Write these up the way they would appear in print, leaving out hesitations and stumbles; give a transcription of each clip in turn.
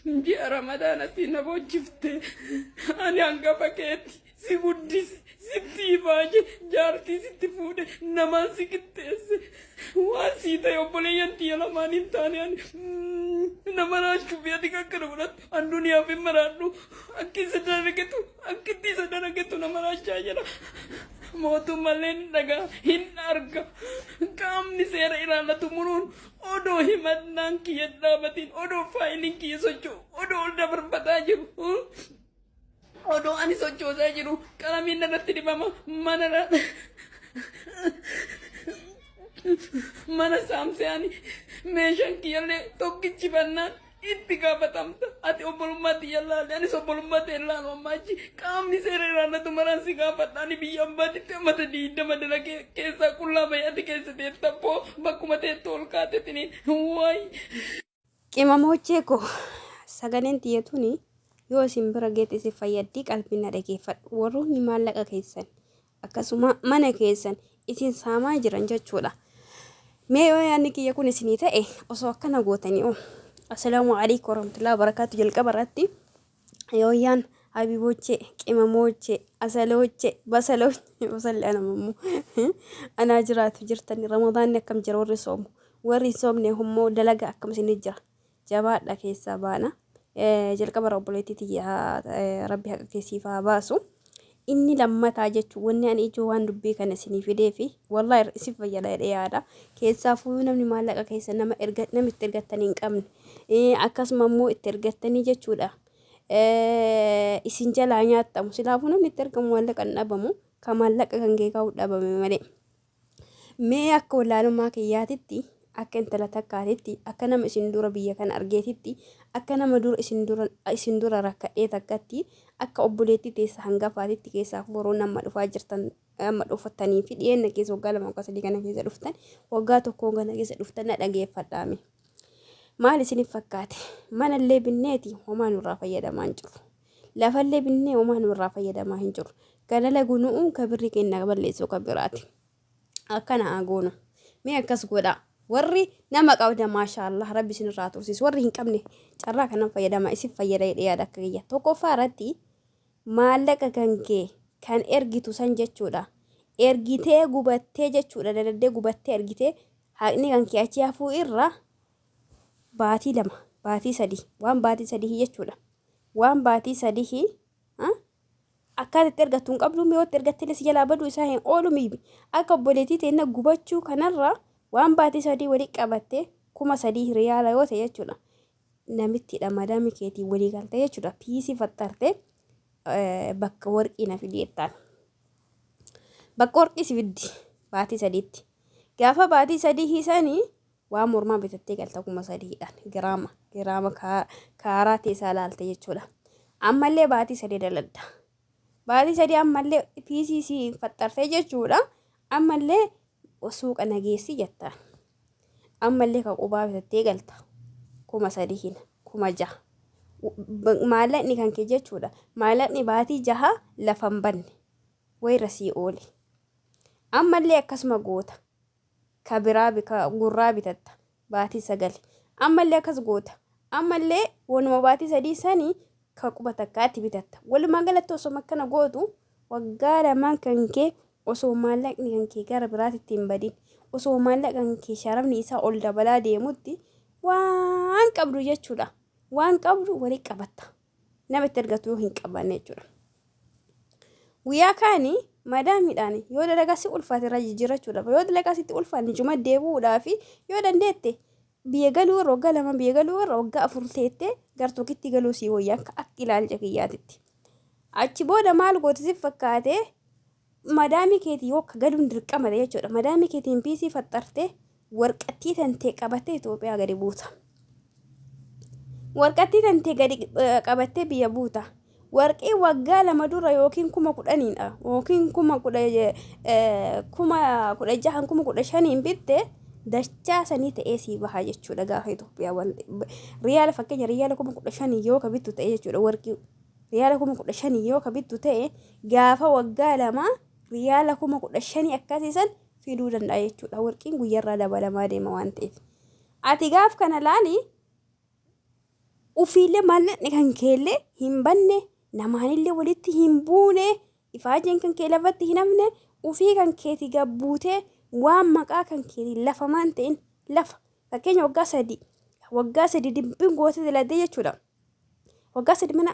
Ji'a Ramadaanatti na boochifte. Ani hangafa keeti si guddise, sitti ifaaje, jaartii sitti fuudhe, namaan si qixxeesse. Waan sii ta'e obboleeyyan tiyya lamaan hin taane ani nama raachuu fi ati kan kana godhattu an duniyaaf hin maraadhu. Akki isa dalagetu akkitti isa dalagetu nama raachaa jira. Mootummallee hin dhagaa hin arga. Qaamni seera ilaallatu muruun Odoo himannaan kiyya hin dhaabatin, odoo faayiliin kiyya socho'u, odoo ol dabarfataa jiru, odoo ani sochoosaa jiru, qalamiin narratti dibama, mana mana saamsee ani meeshaan kiyyallee tokkichi bannaan itti gaafatamta. Ati obbolummaa tiyya laali, anis obbolummaa tee laalu amma achi qaamni seera ilaallatu maraan si gaafadha. Ani biyya ambaatitti amata 20 dalagee keessaa qullaa bahe ati keessa teetta abboo bakkuma teettu ol kaatetiniin waay. Qimamoochee koo sagaleen tiyya tuni yoo isin bira geette isin fayyaddii qalbiin na dhageeffadhu. Warroonni maallaqa keessan akkasuma mana keessan isin saamaa jiran jechuudha. Mee yoo yaadni kiyya kun isinii ta'e osoo akkana gootanii oo. Assalaamu alaikum warahmatullahi wabarakatuh jalqaba irratti yooyyaan habiboche qimamooche asalooche basalooche basalli anamammoo anaa jiraatu jirtani ramadaanni akkam jira warri soomu warri hin soomne immoo dalaga akkam isinii jira Jabaadha keessaa baana. Jalqaba irra obboleettii tiyya rabbi haqa kee siif haa baasu. Inni lammataa jechuun wanni ani ijoo waan dubbii kana isinii fidee fi wallahi isin fayyada jedhee yaada. Keessaafuu namni maallaqa keessa nama erga nama itti ergattanii hin qabne akkasuma immoo itti ergattanii jechuudha. Isin jalaa nyaattamu silaafuu namni itti ergamu maallaqa hin dhabamu kan maallaqa kan kee kaa'u dhabame malee. Mee akka wallaalummaa kiyyaatitti, akka intala takkaatitti, akka nama isin dura biyya kana argeetitti, akka nama dura isin dura isin dura rakkadhee takkatti, akka obboleettii teessa hangafaatitti keessaafuu warroonni amma dhufaa jirtan amma dhufatanii fi dhiyeenna keessa waggaa 2 waggaa 3 kana keessa dhuftan waggaa tokkoon kana keessa dhuftan na dhageeffadhaa mee. Maal isiniif fakkaate? Manallee binneeti homaa nurraa fayyadamaa hin jiru. Lafallee binnee homaa nurraa fayyadamaa hin jiru. Ka dalagu nu'u ka birri keenya balleessu ka biraati. Akkana haa goonu. Mee akkas godhaa. Warri nama qabda maashaallah rabbi isinirraa tursiisu. Warri hin qabne carraa kanan fayyadama isin fayyada jedhee yaada akka kiyya. Tokkoffaa irratti maallaqa kan kee kan ergitu san jechuudha. Ergitee gubattee jechuudha daladdee gubattee ergitee haqni kan kee achi hafuu irra baatii 2 baatii 3 waan baatii 3 jechuudha. Waan baatii sadihi akkaata itti ergattu hin qabdu yoo itti ergattillee si jalaa baduu isaa hin oolu miibi akka obboleettii teenna gubachuu kanarra waan baatii sadii walii qabatte 3000 riyaala yoo ta'e jechuudha namittidha madaami keetii walii galtee jechuudha piisii faxxarte bakka warqii na fidi jettaan bakka warqii si fiddi baatii sadiitti gaafa baatii sadii hiisanii Waan mormaa bitattee galta 3000dhaan giraama giraama kaaraa teessaa laalte jechuudha. Ammallee baatii sadii daladda. Baatii sadii ammallee PCC faxxartee jechuudha. Ammallee suuqa nageessi jettaan. Ammallee ka qubaa bitattee galta. 3000 hin 6000. Maallaqni kan kee jechuudha. Maallaqni baatii jaha lafa hin banne. Wayirra sii oole. Ammallee akkasuma goota. ka biraa ka gurraa bitatta baatii sagali ammallee akkas goota ammallee wanuma baatii sadii sani ka quba takkaatti bitatta walumaa galatti osoo akkana gootu waggaa lamaan kan kee osoo maallaqni kan kee gara biraatitti hin badin osoo maallaqa kan kee sharafni isaa ol dabalaa deemutti waan qabdu jechuudha waan qabdu walitti qabatta nama itti argatu yoo hin qabaanne jechuudha. Guyyaa kaani madaamiidhaan yoo dalagaa si ulfaate irraa jijjiirrachuudhaaf yoo dalagaa sitti ulfaanne cuma deebi'uudhaaf yoo dandeette biyya galuu irra waggaa 2 biyya galuu irra waggaa 4 teettee gar tokkitti galuu sii wayya akka akka ilaalcha kiyyaatitti. Achi booda maal goote si fakkaate madaamii keetii yoo akka galuun dirqama ta'e jechuudha. Madaamii keetiin piisii faxxartee warqattii tantee qabattee Itoophiyaa gadi buuta. Warqattii tantee gadi qabattee biyya buuta. Warqii waggaa 2 dura yookiin 10,000n yookiin 10,000 16,000 15,000n bitte dachaa sanii ta'ee sii baha jechuudha gaafa Itoophiyaa riyaala fakkeenya riyaala 15,000 yoo ka bittu ta'e jechuudha warqii riyaala 15,000 yoo ka bittu ta'e gaafa waggaa 2 riyaala 15,000 akkasiisan fiduu danda'a jechuudha. Warqiin guyyarraa dabalamaa deema waan ta'eef. Ati gaaf kana laali Ufiillee maallaqni kan keellee hin banne, namaanillee walitti hin buune, ifaajeen kan kee lafatti hin hafne, ufii kan keeti gabbuutee waan maqaa kan keetiin lafa maan ta'in lafa fakkeenya waggaa 3 dibbin gootee daladdee jechuudha. Waggaa 3 mana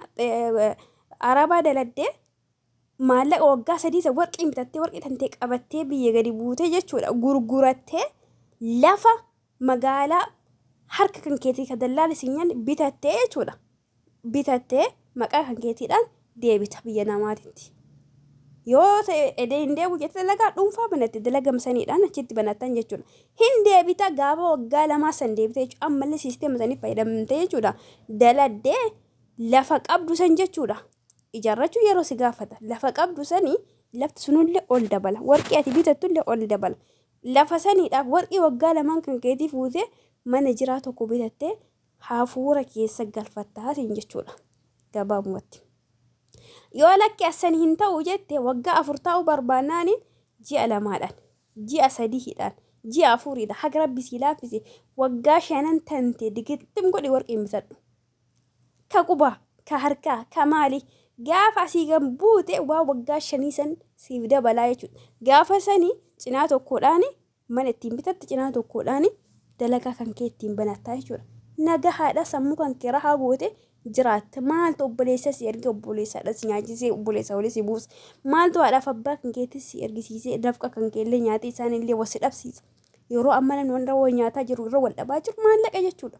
arabaa daladdee maallaqa waggaa 3 isa warqii bitattee, warqii tantee qabattee biyya gadi buutee jechuudha, gurgurattee lafa magaalaa harka kan keetii ka dallaala si nyaanne bitattee jechuudha. Bitattee maqaa kan keetiidhaan deebita biyya namaatitti. Yoo ta'e edee hin deebi'u jettee dalagaa dhuunfaa banatte, dalagama saniidhaan achitti banattan jechuudha. Hin deebita, gaafa waggaa 2 san deebite jechuudha. Ammallee siisteema sanii fayyadamtee jechuudha. Daladdee lafa qabdu san jechuudha. Ijaarrachuu yeroo si gaafata. Lafa qabdu sanii lafti sunullee ol dabala. Warqii ati bitattullee ol dabala. Lafa saniidhaaf warqii waggaa lamaan kan keetii fuutee mana jiraa tokko bitattee hafuura keessa galfattaa siin jechuudha. Gabaabumatti. Yoo lakki assan hin ta'u jette, waggaa 4 taa'uu barbaannaaniin ji'a 2dhaan, ji'a 3dhaan, ji'a 4dhaan, haga rabbi sii laaffise waggaa shanan tante digittim godhi warqiin bitadhu. Ka qubaa, ka harkaa, ka maali, gaafa asii gan buute waa waggaa 5 san siif dabalaa jechuudha. Gaafa sani cinaa tokkodhaan mana ittiin bitatte, cinaa tokkodhaan dalagaa kan kee ittiin banattaa jechuudha. Nagahaadha, sammuu kan kee rahaa goote jiraatta. Maaltu obboleessa si erge obboleessaadha si nyaachisee obboleessa walii si buusa? Maaltu haadhaaf abbaa kan keetti si ergisiisee dafqa kan kee illee nyaatee isaan illee wasi dhabsiisa? Yeroo amma namni wanta wal nyaataa jiru, irra wal dhabaa jiru maallaqa jechuudha.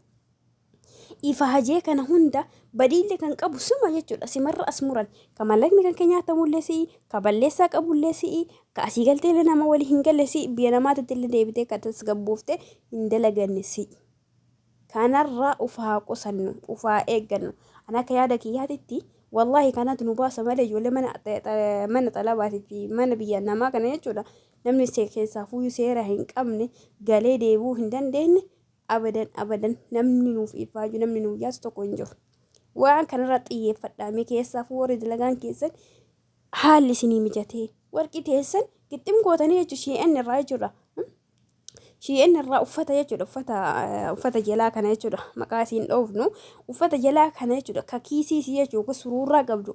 Ifaajee kana hunda badiillee kan qabu suma jechuudha. Simarra as muran. Ka mallaqni kan kee nyaatamullee si'i, ka balleessaa qabullee si'i, ka asii galteellee nama walii hin galle si'i, biyya namaatitti illee deebitee ka tasgabboofte hin dalaganne si'i. Kanarraa uf haa qusannu, uf haa eeggannu. Ani akka yaada kiyyaatitti wallaahi kanatu nu baasa malee ijoollee mana xalabaatii fi mana biyya namaa kana jechuudha. Namni keessaa fuyyuu seera hin qabne galee deebi'uu hin dandeenye, abadan abadan namni nuuf ifaaju, namni nuuf yaasu tokko hin jiru. Waan kanarra xiyyeeffadhaa mee. Keessaafuu warri dalagaan keessan haalli isinii mijatee warqii teessan gixxim gootanii jechuudha, shi'een irraa jechuudha. Shi'een irraa uffata jechuudha, uffata jalaa kana jechuudha, maqaa isiin dhoofnu, uffata jalaa kana jechuudha, ka kiisii isii jechuudha, suruurraa qabdu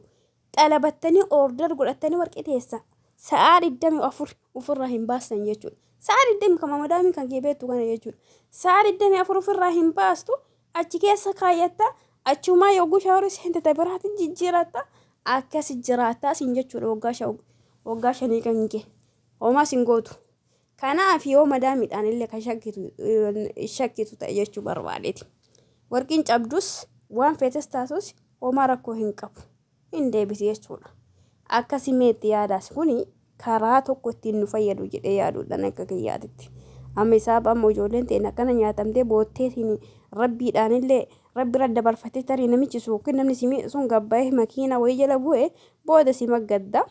xalabattanii order godhattanii warqii teessa sa'aa 24 ofirraa hin baastan jechuudha. Sa'aa 20 kan madaamiin kan kee beektu kana jechuudha. Sa'aa 24 ofirraa hin baastu, achi keessa kaayyatta, achumaa yogguu shaaworii seente ta biraatti jijjiiratta, akkas jiraattaa siin jechuudha. Waggaa 5 kan kee homaa sin gootu. Kanaaf yoo madaamiidhaan illee kan shakkitu ta'e jechuu barbaadeeti. Warqiin cabdus waan feetes taatus homaa rakkoo hin qabu. Hin deebiti jechuudha. Akkasii meetti yaadaas kuni karaa tokko ittiin nu fayyadu jedhee yaaduudhaan akka kiyyaatitti. Amma isaaf amma ijoolleen ta'in akkana nyaatamtee bootteetiin rabbiidhaan illee rabbi irra dabarfattee, tarii namichi sun yookiin namni si miidhu sun gabbaa'ee makiina wayii jala bu'e booda si maggadda.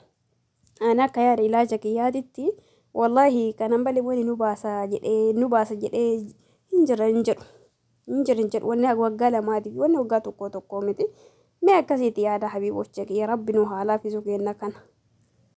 Ani akka yaada ilaalcha kiyyaatitti wallaahi kanan malee wani nu baasa jedhee hin jira hin jedhu. Hin jira hin jedhu, wanni waggaa 2tiif wanni waggaa 1 tokko miti. Mee akkasiitti yaada, habiibocha kiyya, rabbi nu haa laaffisu kenna kana.